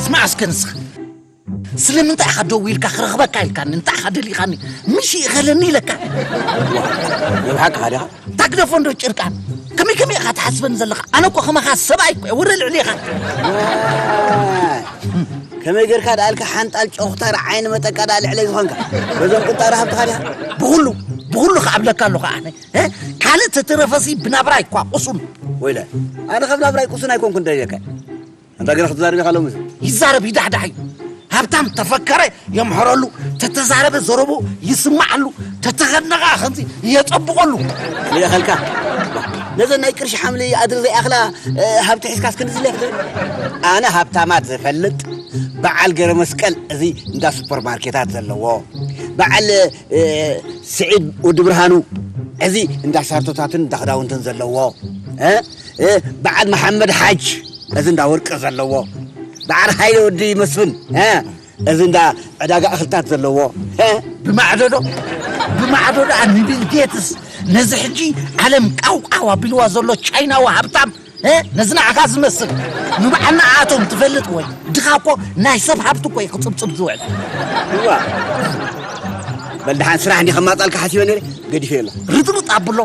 ስማዕ እስከ ንስኻ፣ ስለምንታይ ኢኻ ደው ኢልካ ክረኽበካ ኢልካኒ፣ እንታይ ኢኻ ደሊኻኒ? ምሽ ይኸለኒ ኢለካ። ብሓቅኻ ዲኻ? ታግደፎ እንዶ ጭርቃን። ከመይ ከመይ ኢኻ ትሓስበኒ ዘለኻ? ኣነ እኮ ከማኻ ሰብኣይ እኮ እየ፣ ወረ ልዕሌኻ። ዋይ፣ ከመይ ጌርካ ደኣልካ ሓንጣል ጨኹታር ዓይኒ መጠቃ ደኣ ልዕለይ ዝኾንካ? በዞም ቁንጣሮ ሃብትኻ ዲኻ? ብኹሉ፣ ብኹሉ ክኣብለካ ኣለኹ ኣነ። እ? ካልእ ተተረፈሲ ብናብራይ እኳ ቁሱን። ወይለ፣ ኣነ ካብ ናብራይ ቁሱን ኣይኮንኩን ደልየካ። ኣንታ ገና ክትዛረብ ኢኻ ሎሚ። ይዛረብ ይዳሕዳሕ እዩ። ሃብታም ተፈከረ የምሕረሉ፣ ተተዛረበ ዘረቡ ይስማዓሉ፣ ተተኸድነ ኸዓ ከምዚ የጸብቐሉ። ይእኸልካ። ነዘን ናይ ቅርሺ ሓምሊ ኣድሪ ዘይኣኽላ፣ እ፣ ሃብቲ ሒዝካስ ክንድዚ ኢለ ክትብል? ኣነ ሃብታማት ዝፈልጥ በዓል ገረ መስቀል እዚ እንዳ ሱፐርማርኬታት ዘለዎ፣ በዓል፣ እ፣ ስዒድ ወዲ ብርሃኑ እዚ እንዳ ሻርቶታትን እንዳ ክዳውንትን ዘለዎ፣ እ፣ እ፣ በዓል መሓመድ ሓጅ እዚ እንዳ ወርቂ ዘለዎ፣ በዓል ሃይለ ወዲ መስፍን፣ እ፣ እዚ እንዳ ዕዳጋ እኽልታት ዘለዎ፣ እ፣ ብማዕዶ ዶ፣ ብማዕዶ ደኣ ንቢል ጌትስ ነዚ ሕጂ ዓለም ቃውቃው ኣቢልዋ ዘሎ ቻይናዊ ሃብታም፣ እ፣ ነዚ ንዓኻ ዝመስል ንበዓል ንዓቶም ትፈልጥ ወይ? ድኻ እኮ ናይ ሰብ ሃብቲ እኮ እዩ ክጽብጽብ ዝውዕል። እዋ። በል ደሓን ስራሕ እንዲኻ ማጻልካ ሓሲበ ነይረ፣ ገዲፈ የለ። ርጥርጥ ኣብሎ።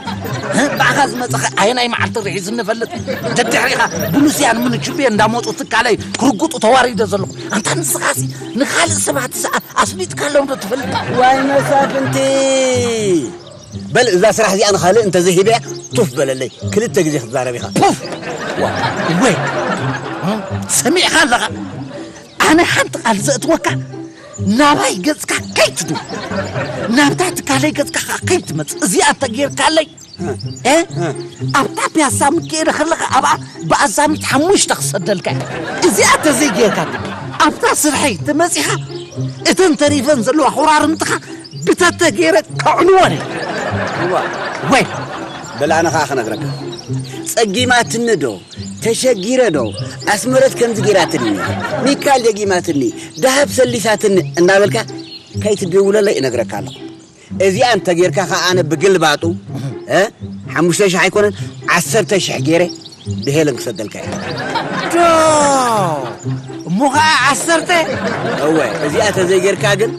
እ፣ ብኣኻ ዝመጸኸ ኣየናይ መዓልቲ ርሒዝኒ እፈልጥ? ደድሕሪኻ ብሉስያን ምንችብየ እንዳመጹ ትካለይ ክርጉጡ ተዋሪደ ዘለኹ። ኣንታ ንስኻሲ ንኻልእ ሰባት ሰኣ ኣስሊጥካሎም ዶ ትፈልጥ? ዋይ መሳፍንቲ! በል እዛ ስራሕ እዚኣ ንኻልእ እንተዘይሂበያ ቱፍ በለለይ። ክልተ ግዜ ክትዛረብ ኢኻ። ፑፍ! ዋ፣ ወይ! እ፣ ሰሚዕኻ ኣለኻ? ኣነ ሓንቲ ቃል ዘእትወካ ናባይ ገጽካ ከይትዱ፣ ናብታ ትካለይ ገጽካ ኸዓ ከይትመጽእ። እዚኣ እንተጌርካለይ፣ እ? ኣብታ ፒያሳ ምክኤለ ከለኻ ኣብኣ ብኣዛሚት ሓሙሽተ ክሰደልካ እየ። እዚኣ ተዘይጌርካ ግን ኣብታ ስርሐይ ተመጺኻ እተን ተሪፈን ዘለዋ ኹራርምትኻ ብተተ ገይረ ከዕንወን እየ። እዋ። ወይ። በል ኣነ ኸዓ ክነግረካ። ጸጊማትኒ ዶ? ተሸጊረ ዶ? ኣስመረት ከምዚ ገይራትኒ፣ ሚካል ደጊማትኒ፣ ደሃብ ሰሊሳትኒ እናበልካ ከይትድውለለይ እነግረካ ኣለኹ። እዚኣ እንተ ጌርካ ኸዓ ኣነ ብግልባጡ፣ እ፣ ሓሙሽተ ሽሕ ኣይኮነን፣ ዓሰርተ ሽሕ ገይረ ብሄለን ክሰደልካ እየ። ዶ! እሞ ኸዓ ዓሰርተ? እወ፣ እዚኣ ተዘይጌርካ ግን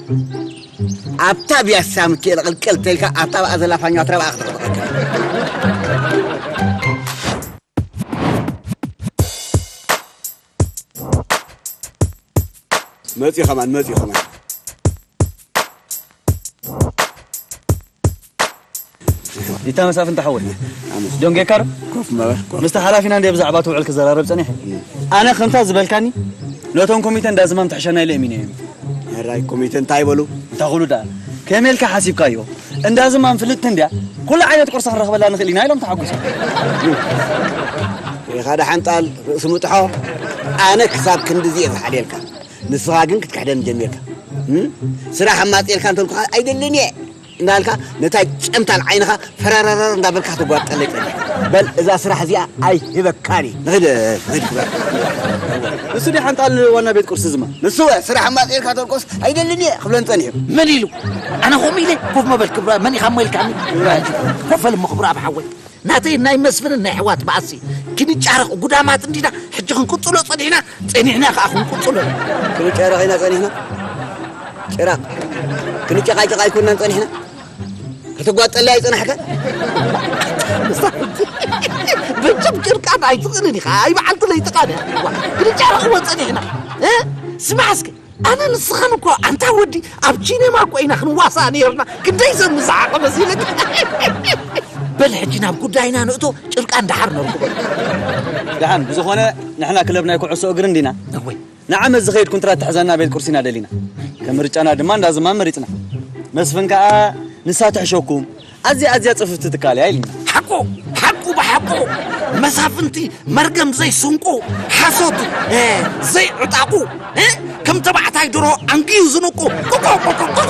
ኣብታ ቢያሳ ምክኤል ቅልቅል ተልካ ኣብታ ብኣ ዘላ ፋኛ ትረብኣ ክትቕጥቐካ። መጺኡ ከማን፣ መጺኡ ከማን። ይታ መሳፍንቲ ሓወይ። ኣመስ። ደንጌካ ዶ? ኮፍ መበል፣ ኮፍ። ምስቲ ሓላፊና እንደ ብዛዕባ ትውዕል ክዘራረብ ጸኒሐ። ኣነ ከምታ ዝበልካኒ፣ ነቶም ኮሚተ እንዳ ዝማም ትሕሸና ኢለ እሚነ እየ። ሕራይ ኮሚተ እንታይ በሉ? እንታይ ኩሉ ደኣ? ከመይ ኢልካ ሓሲብካዮ? እንዳ ዝማም ፍልጥቲ እንድያ፣ ኩሉ ዓይነት ቁርሲ ክንረኽበላ ንኽእል ኢና ኢሎም ተሓጒሶም። ኢኻ ደሓን ጣል ርእሲ ምጥሖ። ኣነ ክሳብ ክንድዚ እየ ዝሓልየልካ፣ ንስኻ ግን ክትክሕደኒ ጀሚርካ። እም? ስራሕ ኣማፅኤልካ እንተልኩኻ ኣይደልን እየ እናልካ ነታ ጨምታል ዓይንኻ ፈረረረር እንዳበልካ ክትጓጠለይ ጸኒሕካ። በል እዛ ስራሕ እዚኣ ኣይህበካን እየ። ንኽድ ንኽድ ክበል። ንሱ ዲ ሓንጣል ዋና ቤት ቁርሲ ዝማ? ንሱ ወ ስራሕ ኣማፅኤልካ ተልኮስ ኣይደልን እየ ክብለን ጸኒሑ። መን ኢሉ? ኣነ ከምኡ ኢለ ኮፍ መበል ክብራ መን ኢኻ እሞ ኢልካኒ? ኮፈል እሞ ክብራ ኣብ ሓወይ። ናተይ ናይ መስፍንን ናይ ኣሕዋት ባእሲ ክንጫረቕ ጉዳማት እንዲና ሕጂ ክንቅጽሎ ጸኒሕና፣ ጸኒሕና ከኣ ክንቅጽሎ። ክንጫረቕ ኢና ጸኒሕና። ጭራቕ ክንጨቓጨቕ ኣይኮንናን ጸኒሕና። ከተጓጠለ ኣይጸናሕካን። በጃም ጭርቃን ኣይትኽእልን ኢኻ። ኣይ በዓልቲ ለይትኻ ዲኻ? ክንጫረቕ እሞ ጸኒሕና። እ? ስማዕ እስኪ፣ ኣነ ንስኻን እኮ ኣንታ ወዲ ኣብ ቺኔማ እኮ ኢና ክንዋሳእ ነይርና። ክንደይ ሰብ ምሰሓቐ መሲለካ። በል ሕጂ ናብ ጉዳይና ንእቶ፣ ጭርቃን ደሓር ነርክቦ። ደሓን፣ ብዝኾነ ንሕና ክለብ ናይ ኩዕሶ እግሪ እንዲና። እወይ። ንዓመት ዝኸይድ ኩንትራት ትሕዘና ቤት ቁርሲ ኢና ደሊና። ከም ምርጫና ድማ እንዳ ዝማም መሪጽና። መስፍን ከኣ ንሳ ትሕሸኩም፣ ኣዝያ ኣዝያ ጽፍፍቲ ትካል እያ ኢልና። ሓቁ፣ ሓቁ ብሓቁ፣ መሳፍንቲ መርገም ዘይስንቁ፣ ሓሶት፣ እ፣ ዘይዕጣቑ፣ እ፣ ከም ተባዕታይ ድሮ ኣንግዩ ዝንቁ። ቁቁ፣ ቁቁ፣ ቁቁ።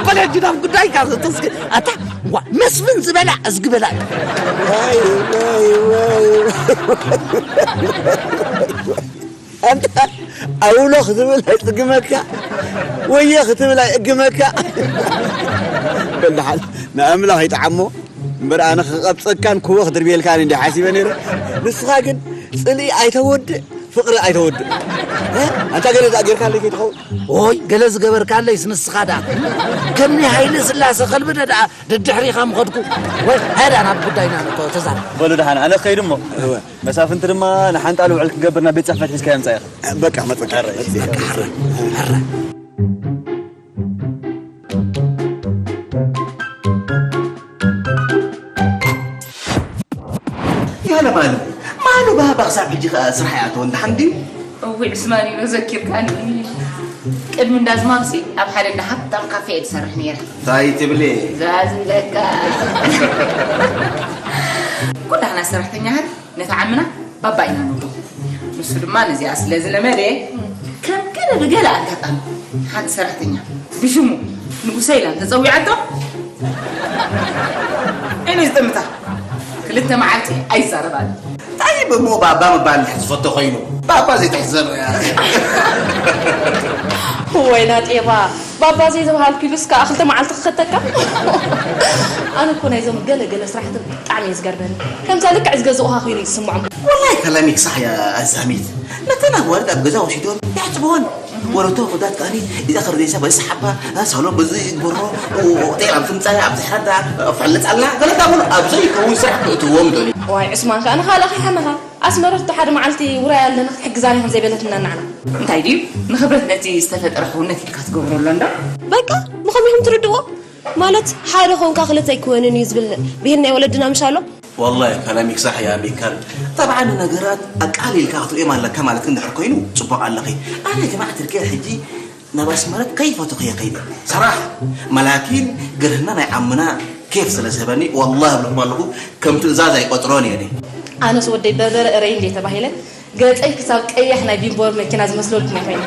በለ ሕጂ ናብ ጉዳይካ ዘተስክ-፣ ኣታ፣ ዋ፣ መስፍን ዝበላ እዝጊ በላ። ዋይ፣ ዋይ፣ ዋይ። ኣንታ ኣውሎ ክትብል ኣይጽግመካ፣ ወየ ክትብል ኣይእግመካ። በል ደሓን ንኣምላኽ ይጥዓሞ እምበር፣ ኣነ ክቐብጸካን ክወ ክድርብየልካን እንዲ ሓሲበ ነይረ። ንስኻ ግን ጽልኢ ኣይተወድእ፣ ፍቕሪ ኣይተወድእ። እ? ኣንታ ገለ ዝኣገርካለይ ከይትኸውን። ኦይ፣ ገለ ዝገበርካለይስ ንስኻ ደኣ። ከምኒ ሃይለ ስላሰ ከልቢ ደኣ ደድሕሪኻ ምኸድኩ። ወይ፣ ሃዳ ናብ ጉዳይና ንእቶ፣ ተዛረብ። በሉ ደሓን፣ ኣነ ክኸይድ እሞ። እወ። መሳፍንቲ ድማ ንሓንጣል ውዕል ክገብር ናብ ቤት ጽሕፈት ሒዝካዮ ምጻእ ኢኻ። በቃ፣ መጸካ። ሕራይ። መጸካ። ሕራይ። ያለ ማሉ፣ ማሉ ባባ ክሳብ ሕጂ ኸ ስራሕ ይኣተወ እንድሓን ድዩ? እውይ፣ ዕስማን እዩ ዘኪርካኒ። ቅድሚ እንዳ ዝማምሲ ኣብ ሓደ እንዳ ሃብታም ካፌ እየ ዝሰርሕ ነይረ። እንታይ ትብሊ? እዛ ዝብለካ። ኩላህና ሰራሕተኛታት ነታ ዓምና ባባ ኢና ንብሎ። ንሱ ድማ ነዚኣ ስለ ዝለመደ፣ ከም ገለ ብገለ ኣጋጣሚ ሓንቲ ሰራሕተኛ ብሽሙ ንጉሰ ኢላ እንተጸዊዓቶ፣ ዓይነይ ዝጥምታ ክልተ መዓልቲ ኣይዛረባን። እንታይ እሞ ባባ ምባል እንድሕር ዝፈቶ ኮይኑ፣ ባባ ዘይትሕዘኖ እያ። ወይና ጤባ፣ ባባ ዘይተባሃልኩ ኢሉስ ከኣ ክልተ መዓልቲ ክኸተካ? ኣነ እኮ ናይዞም ገለ ገለ ስራሕቲ ብጣዕሚ እዩ ዝገርመኒ። ከምዛ ልክዕ ዝገዝኡኻ ኮይኑ እዩ ዝስምዖም። ወላሂ ከላሚክ ሳሕ እያ ኣዛሚት። ነተን ኣዋልድ ኣብ ገዛ ወሲዶም የሕጽብወን። ወረቶ ውሑዳት ከኣኒ እዛ ከርዴሳ በዚ ሰሓባ፣ ሳሎን በዚ ይግበሮ፣ ሆቴል ኣብ ትምጻእ፣ ኣብ ዝሕረዳ፣ ፈለጥ ኣላ፣ ገለ እንዳበሉ ኣብ ዘይከውን ስራሕ ክእትዎም ይደልዩ። ዋይ ዑስማን ከኣ ንኻልኣኺ ሓመኻ። ኣስመረት ሓደ መዓልቲ ውራይ ኣለና ክትሕግዛኒ ከም ዘይበለትና ንዓና። እንታይ ድዩ ንኽብረት ነቲ ዝተፈጠረ ክውነት ኢልካ ትገብሮ ኣሎ እንዶ? በቃ ብኸመይ ኢኹም ትርድእዎ? ማለት ሓደ ኮንካ ክልተ ኣይክወንን እዩ ዝብል ብሂል ናይ ወለድና ምሽ ኣሎ? ወላሂ ከላሚክ ሳሕ እያ ሚካል። ጠብዓን ነገራት ኣቃሊልካ ክትርእዮም ኣለካ ማለት እንድሕር ኮይኑ ጽቡቕ ኣለኺ። ኣነ ጀማዕ ትርኪ ሕጂ ናብ ኣስመረት ከይፈተኹ እየ ከይደ። ሰራሕ መላኪን ግርህና ናይ ዓምና ኬፍ ስለ ዝህበኒ ወላሂ እብለኩም ኣለኹ ከም ትእዛዝ ኣይቆጽሮን እየ። ኣነስ ወደይ በርበረ እረይ እንዴ ተባሂለ ገጸይ ክሳብ ቀያሕ ናይ ቢምቦር መኪና ዝመስለልኩም ኣይኮይነ።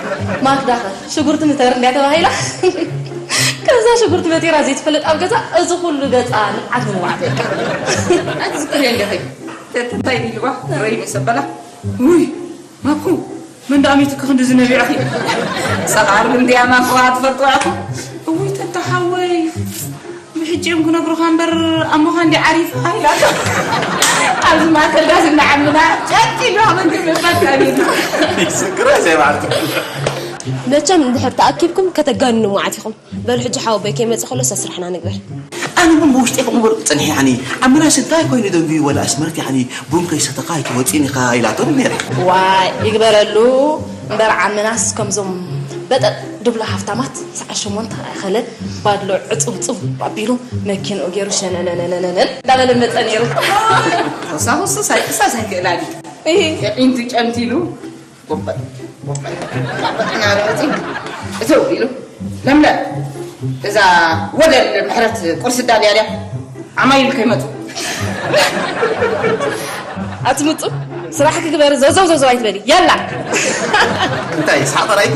ማክዳ ኸ ሽጉርቲ ንተር እንድያ ተባሂላ ከዛ ሽጉርቲ በቲራ ዘይትፈልጥ ኣብ ገዛ እዚ ኩሉ ገጻ ንብዓት ንብዓት በቃ። ኣትዝክሪ ኣለኺ ተትታይ ቢልዋ ረይ መሰበላ ውይ ማኩ መን ደኣ ሚትኪ ክንዲ ዝነቢዕኺ ሰቓር እንድያ ማኩ ኣትፈልጥዋ ኢኹ። እውይ ተታ ሓወይ ብሕጂ እዮም ክነግሩኻ እምበር ኣሞኻ እንዲ ዓሪፋ ኢላቶ። ኣብዚ ማእከል ዳስ እንዳዓምና ጨጥ ኢሉ ሃበን ክምባል ካቢሉ። ይስክራ ዘይባዕቱ። መቸም እንድሕር ተኣኪብኩም ከተጋንኑ መዓት ኢኹም። በሉ ሕጂ ሓወቦይ ከይመጽእ ከሎ ሰብ ስራሕና ንግበር። ኣነ እውን ብውሽጠይ ከምኡ በልኩ ጸኒሐ፣ ያኒ፣ ዓምናስ እንታይ ኮይኑ ደንጉዩ ወላ ኣስመረት፣ ያኒ፣ ቡን ከይሰተኻ ኣይትወጺን ኢኻ ኢላቶም ነይራ። ዋይ፣ ይግበረሉ እምበር ዓምናስ ከምዞም በጠጥ ድብሎ ሃፍታማት ሰዓት ሸሞንተ ኣይኸለ ባድሎ ዕጹብጹብ ኣቢሉ መኪንኡ ገይሩ ሸነነነነነን እንዳበለ መጸ ነይሩ። ተሳኹሱ ሳይክሳ ሳይክእላ ድዩ? እሂ። የዒንቱ ጨምቲሉ ጎበጥ፣ ጎበጥ፣ ጎበጥ እናበለ መጺኡ እትው ኢሉ፣ ለምለም፣ እዛ ወደል ምሕረት ቁርሲ ዳልያ ድያ? ዓማይል ከይመጹ። ኣትምጹ፣ ስራሕ ክግበር ዘዘው ዘዘው ኣይትበሊ። የላ። እንታይ ሳጠራይኩ?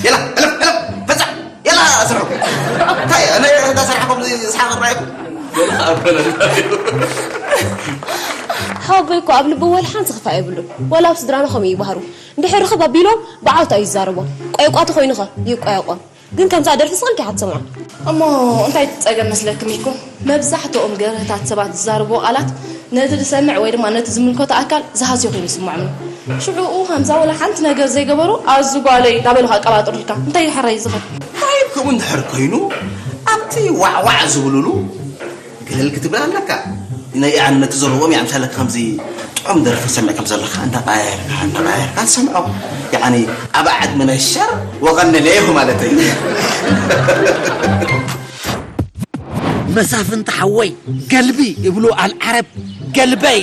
የላ፣ ሕለፍ፣ ሕለፍ፣ ፈጻ፣ የላ፣ ስርሑ። እንታይ፣ ኣነ እንዳ ሰራሕኩም ሳጠራይኩ? ሓወቦይ እኮ ኣብ ልቡ ወላ ሓንቲ ክፋእ የብሉን። ወላ ኣብ ስድራና ከምኡ ይባህሩ። እንድሕር ርኽብ ኣቢሎም ብዓውታ እዩ ዝዛረቦም። ቆይቋ ተኾይኑኸ ይቆያቆም። ግን ከምዛ ደርፊ ስቕ ኢልካ ክትሰምዖ። እሞ እንታይ እቲ ጸገም መስለኪ ሚኮ? መብዛሕትኦም ገርህታት ሰባት ዝዛረብዎ ቃላት ነቲ ዝሰምዕ ወይ ድማ ነቲ ዝምልከቶ ኣካል ዝሃስዮ ኮይኑ ይስምዖም እዩ። ሽዑኡ ከምዛ ወላ ሓንቲ ነገር ዘይገበሩ ኣዙ ጓለይ እንዳበሉ ከቀባጥሩልካ እንታይ እዩ ሕራይ ዝኽእል? እንታይ ከምኡ እንድሕር ኮይኑ ኣብቲ ዋዕዋዕ ዝብሉሉ ገለል ክትብል ኣለካ። ናይ ኣነ ነቲ ዘለዎም እያ፣ ምሳለ ከምዚ ጥዑም ደርፊ ሰሚዕ ከም ዘለኻ እንዳባየርካ እንዳባየርካ ትሰምዖ። ያኒ ኣብ ዓድ መነሸር ወቐንለይኹ ማለት እዩ። መሳፍንቲ ሓወይ ገልቢ ይብሉ ኣልዓረብ ገልበይ።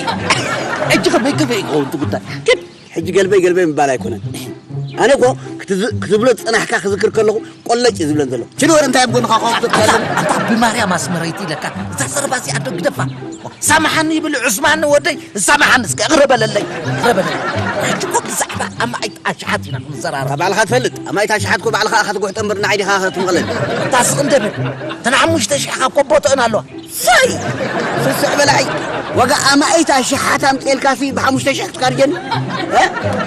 ሕጂ ከመይ ከመይ ይኸውን እቲ ጉዳይ? ግን ሕጂ ገልበይ ገልበይ ምባል ኣይኮነን። ኣነ እኮ ክትዝ- ክትብሎ ዝጸናሕካ ክዝክር ከለኹ ቆለጭ እዩ ዝብለን ዘሎ። ችሊ ወረ እንታይ ኣብ ጎንኻ ኮፍ ኣታ ትብለን? ኣታ ብማርያም ኣስመረይቲ ኢለካ እዛ ዘረባ እዚኣ ዶ ግደፋ። ሳምሓኒ ይብል ዑስማን ወደይ። ሳምሓኒ እስከ እቕረ በለለይ። እቕረ በለለይ። ሕጂ እኮ ብዛዕባ ኣማኢት ኣሽሓት ኢና ክንዘራረብ። ባዕልኻ ትፈልጥ። ኣማኢት ኣሽሓት እኮ ባዕልኻ ኢኻ ትጉሕጦ እምበር ንዓይ ዲኻ ክትምቕለኒ? እታ ስቕ እንደ በል። እተን ሓሙሽተ ሽሕ ካብ ኮቦ ተእን ኣለዋ። ሰይ! ስስዕ በላዒ። ዋጋ ኣማኢት ኣሽሓት ኣምፅኤልካ ሲ ብሓሙሽተ ሽሕ ክትካርጀኒ? እ?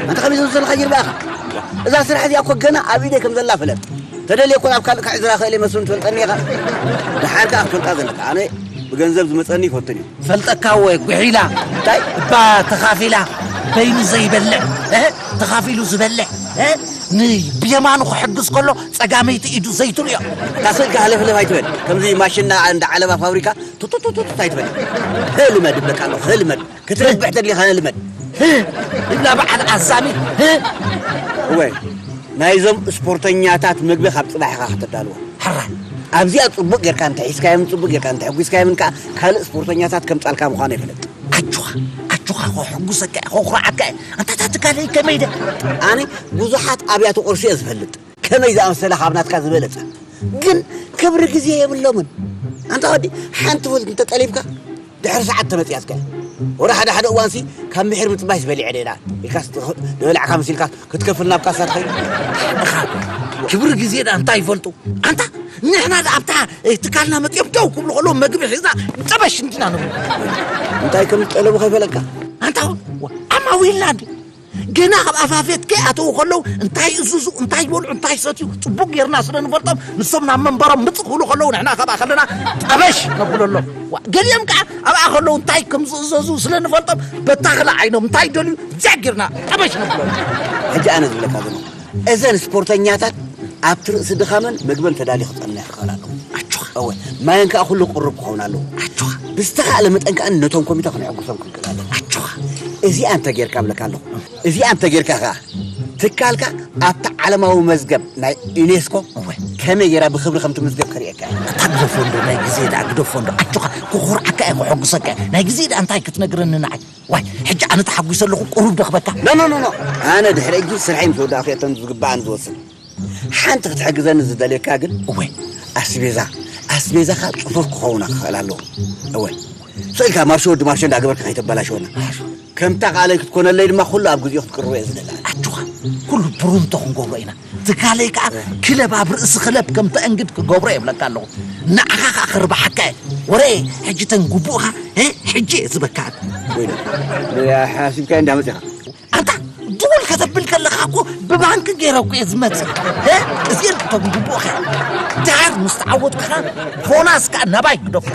ኣንተ ከመይ ዝመሰልካ ጅርባ ኢኻ? እዛ ስራሕ እዚኣ እኮ ገና ኣብ ኢደይ ከም ዘላ ፍለጥ። ተደልየ እኮ ናብ ካልእ ክዕዝራ ክእል እየ መስሉን ትፈልጠኒ ኢኻ። ደሓር ከኣ ክትፈልጣ ዘለካ። ኣነ ብገንዘብ ዝመጸኒ ይፈትን እዩ። ፈልጠካ እወ፣ ጉሒላ። እንታይ? እባ ተኻፊላ በይኑ ዘይበልዕ፣ እ? ተኻፊሉ ዝበልዕ፣ እ? ንብየማኑ ክሕግዝ ከሎ ጸጋመይቲ ኢዱ ዘይትርእዮ። እታ ስእልካ ሃለፍለፍ ኣይትበል። ከምዚ ማሽና እንዳ ዓለባ ፋብሪካ ቱቱቱቱት ኣይትበል። ህልመድ እብለካ ኣለኹ፣ ህልመድ። ክትረብሕ ተድሊኻ ህልመድ። ህ! ይብላ በዓል ኣዛሚ፣ ህ! እወ፣ ናይዞም ስፖርተኛታት ምግቢ ካብ ጽባሕ ኢኻ ከተዳልዎ። ሕራይ። ኣብዚኣ ጽቡቕ ጌርካ እንተሒዝካዮምን ጽቡቕ ጌርካ እንተሐጒስካዮምን ከኣ ካልእ ስፖርተኛታት ከምጻልካ ምዃኑ ይፍለጥ። ኣጆኻ፣ ኣጆኻ፣ ከሕጉሰካ እየ፣ ከኹርዓካ እየ። ኣንታ እታ ትካለይ ከመይ ድያ? ኣነ ብዙሓት ኣብያተ ቁርሲ እየ ዝፈልጥ። ከመይ ዝኣመሰለ ካብ ናትካ ዝበለጸ። ግን ክብሪ ግዜ የብሎምን። ኣንታ ወዲ ሓንቲ ፉል እንተጠሊብካ ድሕሪ ሰዓት ተመጽያትካ። ወረ ሓደ ሓደ እዋንሲ ካብ ምሒር ምጽባይ ዝበሊዐ ደላ ኢልካስ ንበላዕካ መሲልካ ክትከፍል ናብ ካሳ ትኸይድ። ሓቅኻ። ክብሪ ግዜ ደኣ እንታይ ይፈልጡ? ኣንታ ንሕና ደኣ ኣብታ ትካልና መጺኦም ደው ክብሉ ከለዉ መግቢ ሒዝና ጠበሽ እንዲና ንብሉ። እንታይ ከም ዝጠለቡ ከይፈለጥካ። ኣንታ ዓማዊልና እንዲ ገና ኣብ ኣፋፌት ከይኣተዉ ከለዉ እንታይ እዝዙ፣ እንታይ ይበልዑ፣ እንታይ ይሰትዩ ጽቡቕ ጌርና ስለ ንፈልጦም ንሶም ናብ መንበሮም ምጽእ ክብሉ ከለዉ ንሕና ካብኣ ከለና ጠበሽ ነብለሎም። ዋ፣ ገሊኦም ከኣ ኣብኣ ከለዉ እንታይ ከም ዝእዘዙ ስለ ንፈልጦም በታ ክልእ ዓይኖም እንታይ ይደልዩ ዛጊርና ጠበሽ ነብሎም። ሕጂ ኣነ ዝብለካ ዘለኹ እዘን ስፖርተኛታት ኣብቲ ርእሲ ድኻመን ምግበን ተዳልዩ ክጸንሕ ክኽእል ኣለዎ። ኣጆኻ። እወ፣ ማየን ከኣ ኩሉ ቅሩብ ክኸውን ኣለዎ። ኣጆኻ። ብዝተኻእለ መጠን ከኣ ነቶም ኮሚተ ክንሕጉሶም ክንክእል ኣለና። ኣጆኻ። እዚኣ እንተ ጌርካ እብለካ ኣለኹ። እዚኣ እንተ ጌርካ ከኣ ትካልካ ኣብቲ ዓለማዊ መዝገብ ናይ ዩኔስኮ እወ። ከመይ ጌራ ብኽብሪ ከም ትምዝገብ ከርእየካ እየ። ኣታ ግደፎ እንዶ፣ ናይ ግዜ ደኣ ግደፎ እንዶ። ኣጆኻ፣ ክኹርዓካ እየ፣ ክሕጉሰካ እየ። ናይ ግዜ ደኣ እንታይ ክትነግረኒ ንዓይ? ዋይ፣ ሕጂ ኣነ ተሓጒሰ ኣለኹ፣ ቁሩብ ደኽበካ። ኖ፣ ኖ፣ ኖ፣ ኖ። ኣነ ድሕሪ ሕጂ ስርሐይ ምስ ወዳእኹ እየ እተን ዝግብኣኒ ዝወስን። ሓንቲ ክትሕግዘኒ ዝደልየካ ግን፣ እወ። ኣስቤዛ፣ ኣስቤዛኻ ጽፉፍ ክኸውና ክኽእል ኣለዎ። እወ። ስቕ ኢልካ ማርሾ ወዲ ማርሾ እንዳገበርካ ከይተበላሽወና። ከምታ ቃለይ ክትኮነለይ ድማ ኩሉ ኣብ ግዜኡ ክትቅርቦ እየ ዝደሊ። ኣጆኻ፣ ኩሉ ብሩንቶ ክንገብሮ ኢና። ትካለይ ከኣ ክለብ ኣብ ርእሲ ክለብ ከም ተእንግድ ክገብሮ እየ እብለካ ኣለኹ። ንዓኻ ከኣ ክርብሓካ እየ። ወረ ሕጂ ተን ግቡእኻ፣ እ፣ ሕጂ እየ ዝበካ። ወይኒ፣ ሓሲብካ እንዳ መጺኻ። ኣንታ ድውል ከተብል ከለኻ እኮ ብባንክ ገይረ እኮ እየ ዝመጽእ። እ፣ እዚኤን እቶም ግቡእኻ። ድሓር ምስ ተዓወትካ ቦናስ ከኣ ናባይ ግደፎ።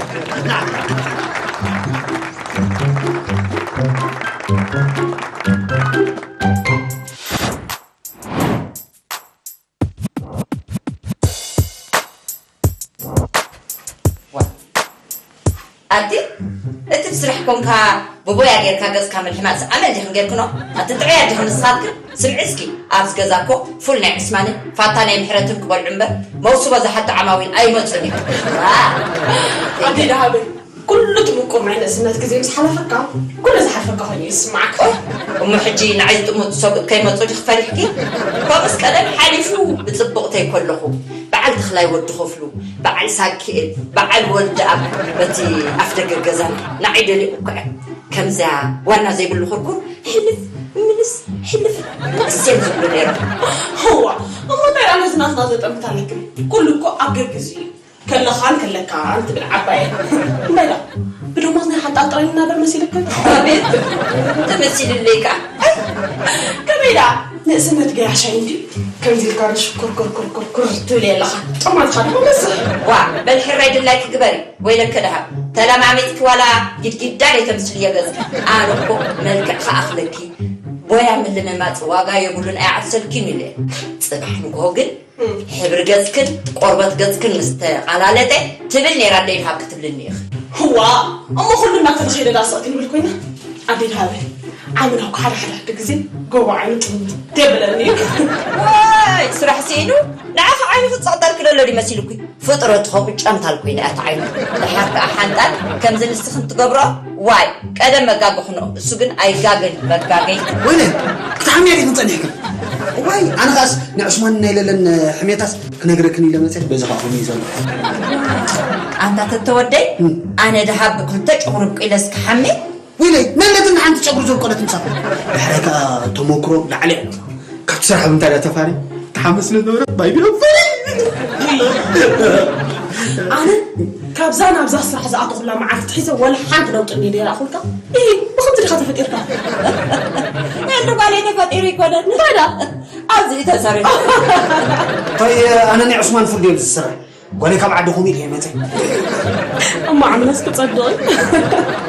ኣቲ እቲ ብስራሕ ኮንካ ብቦያ ጌርካ ገጽካ ምልሕማጽ ኣመል ዲኽን ጌርክኖ? ኣቲ ጥዑያ ዲኽን ንስኻትክን? ስምዒ እስኪ፣ ኣብዚ ገዛ እኮ ፉል ናይ ዑስማንን ፋታ ናይ ምሕረትን ክበልዑ እምበር መውስቦ ዝሓቱ ዓማዊል ኣይመጹን እዮም። ዋ! ኣቲ ደሃበይ፣ ኩሉ እቲ ምቁር ናይ ንእስነት ግዜ ምስ ሓለፈካ፣ ኩሉ ዝሓልፈካ ኮይኑ እዩ ዝስምዓካ። እሞ ሕጂ ንዓይ ዝጥምቱ ሰብኡት ከይመጹ ዲኺ ፈሪሕኪ? ከምኡስ ቀደም ሓሊፉ ብጽቡቕ ተይኮለኹ፣ በዓልቲ ክላይ ወዲ ኸፍሉ፣ በዓል ሳኪኤል፣ በዓል ወልደኣብ በቲ ኣፍደገ ገዛና ንዓይ ደሊቑ እኳ እያ። ከምዛ ዋና ዘይብሉ ኩርኩር ሕልፍ ምልስ፣ ሕልፍ ምልስ እዮም ዝብሉ ነይሮም። እዋ እሞ እንታይ ደኣ ነዚ ናትና ዘጠምት ኣለክን? ኩሉ እኮ ኣብ ገግዚ እዩ። ከለኻን ከለካን ትብል ዓባየ። እንታይ ደኣ ብደሞዝ ናይ ሓንጣል ጥራይ ንናበር መሲልክን? ኣቤት ተመሲልለይ ከኣ። ከመይ ደኣ ንእስነት ገያሻይ እንዲ ከምዚ ኢልካ ርሽ ኩርኩር ኩርኩር ኩር ትብል የለኻ። ጨማትኻ ድማ መስሕ። ዋ በል ሕራይ ድላይኪ ግበሪ። ወይለከ ደሃብ ተለማሚጥኪ ዋላ ጊድጊዳ ደይተምስልዮ ገጽኪ። ኣነ እኮ መልክዕ ከኣኽለኪ ቦያ ምልምማጽ ዋጋ የብሉን ኣይዓሰልኪን ኢለ። ጽባሕ ንግሆ ግን ሕብሪ ገጽክን ቆርበት ገጽክን ምስ ተቓላለጠ ትብል ነይራ ኣደይ ደሃብ ክትብልኒ ኢኺ። ህዋ እሞ ኩሉ እናተተኸይደ ዳስቕ ክንብል ኮይና ኣደይ ደሃበ ዓምና እኮ ሓደ ሓደ ሓደ ግዜ ጎቦ ዓይኑ ጥምት የብለኒ እዩ። ዋይ ስራሕ ስኢኑ ንዓኺ ዓይኑ ክጻቕ ዳርክለሎ ድዩ መሲሉኪ? ፍጥረት ኸምኡ ጨምታል ኮይና እያ ተዓይኑ። ደሓር ከኣ ሓንጣል ከምዚ ንስኽን ትገብሮ ዋይ ቀደም መጋገኹኖ እሱ ግን ኣይጋገን መጋገይ። ወይነ ክትሓምያ ዲኽን ጸኒሕክን? ዋይ ኣነ ኸኣስ ንዕስማን ናይ ለለን ሕሜታስ ክነግረክን ኢለ መጸ በዚ ኸኣ ኾኑ እዩ ዘሎ። ኣንታ ተተወደይ ኣነ ደሃብ ብክልተ ጨጉሪ ብቂለስ ክሓሜ ወይለይ መለትን ሓንቲ ጨጉሪ ዘብቆለት ምሳኹ። ድሕረ ከኣ ተመክሮ ላዕሊ ኣሎ። ካብ ትሰርሓ ብምንታይ ድያ ተፋሪ? ትሓምስ ስለ ዝነበረት ባይ ቢሮ ፈሪ። ኣነ ካብዛ ናብዛ ስራሕ ዝኣተኹላ መዓልቲ ሒዘ ወላ ሓንቲ ለውጢ እንዲ ዘይረኣኹልካ። ኢ ብኸምዚ ዲኻ ተፈጢርካ? እንዲ ጓለይ ተፈጢሩ ይኮነን። እንታይ ደኣ ኣብዚ እዩ ተሰሪሑ። እንታይ ኣነ ናይ ዑስማን ፍርድ እዮም ዝስራሕ። ጓለይ ካብ ዓዲ ኹም ኢለ መፀ። እሞ ዓምነስ ክፀድቕ እዩ።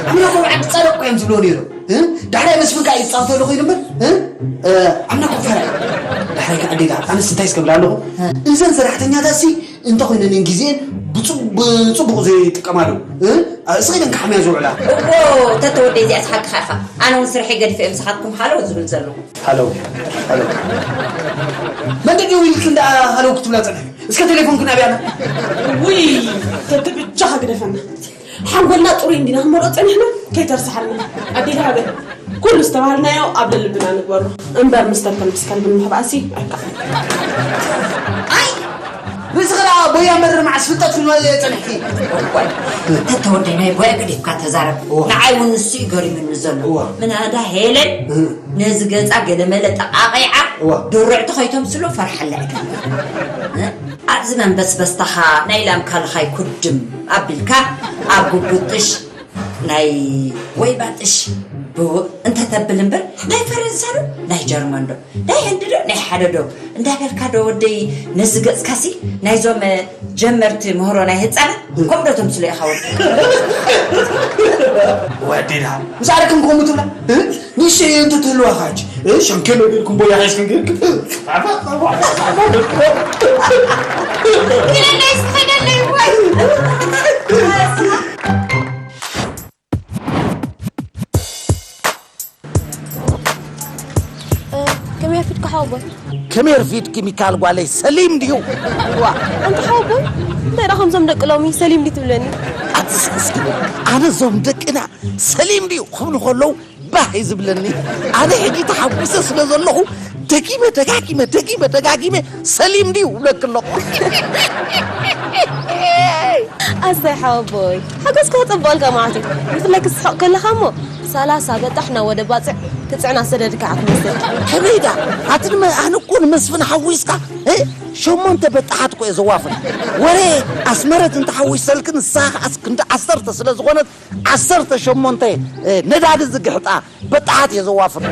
ዓምና ካብ ዓዲ ፀደቕ እዮም ዝብልዎ ነይሮም። እ? ዳሕራይ መስፍን ከዓ ይፃወተሉ ኮይኑ እምበር እ? እ፣ ዓምና ኮፈረ። ዳሕራይ ከዓ ዴጋ ኣነስ እንታይ ስከብል ኣለኹ? እዘን ሰራሕተኛታት ሲ እንተኾይነን ግዜን ብፅቡ- ብፅቡቕ ዘይጥቀማሉ እ? እስኺ ኢለን ክሓምያ ዝውዕላ። እዎ ተተወደ እዚኣ ስሓቅኻ ኢኻ። ኣነ እውን ስርሐይ ገዲፈ እዮም ስኻትኩም ሃለው ዝብል ዘለኹ። ሃለው ሃለው መንደዲ ውይልክ እንዳ ሃለው ክትብላ ፀንሐ እስከ ቴሌፎን ግን ኣብያና ውይ ተትብቻኻ ግደፈና ሓንጎልና ጥሩይ እንዲና ክንመርኦ ፀኒሕና ከይተርሰሓልና ኣዴ ሃበ ኩሉ ዝተባሃልናዮ ኣብ ለልብና ንግበሮ እምበር ምስ ተንከል ምስ ከልቢ ንምሕባእሲ ኣይከኣል ኣይ ርእስኺ ደኣ ቦያ መርር መዓስ ፍልጠት ክንበል እየ ጸኒሕኪ። እዋይ ተተወደይ ናይ ቦያ ገዲፍካ ተዛረብ። ንዓይ እውን ንሱ እዩ ገሪሙኒ ዘሎ። ምናዳ ሄለን ነዚ ገጻ ገለመለ ጠቓቒዓ ድሩዕ ተኸይተምስሎ ፈርሓላ እያ። ኣብዚ መንበስበስታኻ ናይ ላም ካልኻይ ኩድም ኣቢልካ ኣብ ጉጉጥሽ ናይ ወይባ ጥሽ ብውእ እንተተብል እምበር ናይ ፈረንሳ ዶ ናይ ጀርመን ዶ ናይ ህንዲ ዶ ናይ ሓደ ዶ እንዳበልካ ዶ ወደይ ነዚ ገጽካሲ ናይዞም ጀመርቲ ምህሮ ናይ ህጻናት ከምኡ ዶ ተምስሎ ኢኻ ወዲ ወዲና ምስ ኣረክም ከምኡ ትብላ ንእሽተይ እንተ ትህልዋኻች ሸንከሎ ጌርኩም ቦያ ሒዝኩም ጌርኩም ከመይ ኣርፊድካ ሓወቦይ? ከመይ ኣርፊድኪ ሚካል ጓለይ ሰሊም ድዩ? ዋ ኣንታ ሓወቦይ እንታይ ደኣ ከምዞም ደቂ ሎሚ ሰሊም ድዩ ትብለኒ? ኣትስክስኪ ኣነ እዞም ደቅና ሰሊም ድዩ ክብሉ ከለዉ ባህ እዩ ዝብለኒ። ኣነ ሕጂ ተሓጒሰ ስለ ዘለኹ ደጊመ ደጋጊመ ደጊመ ደጋጊመ ሰሊም ድዩ እብለኪ ኣለኹ። ኣሰይ ሓወቦይ ሓጎስካ ክጸብቐልካ ማለት እዩ። ብፍላይ ክትስሕቕ ከለኻ እሞ ሰላሳ በጣሕ ናብ ወደ ባጽዕ ክትጽዕና ዝሰደድካ ኢኻ ትመስል። ከመይ ደኣ ኣቲ ኣነ እኮ ንመስፍን ሓጒስካ ሸሞንተ በጣሓት እኮ እየ ዘዋፍር። ወረ ኣስመረት እንተሓጒሰልኪ ንስኻ ከኣስ ክንዲ ዓሰርተ ስለ ዝኾነት ዓሰርተ ሸሞንተ ነዳዲ ዝግሕጣ በጣሓት እየ ዘዋፍር።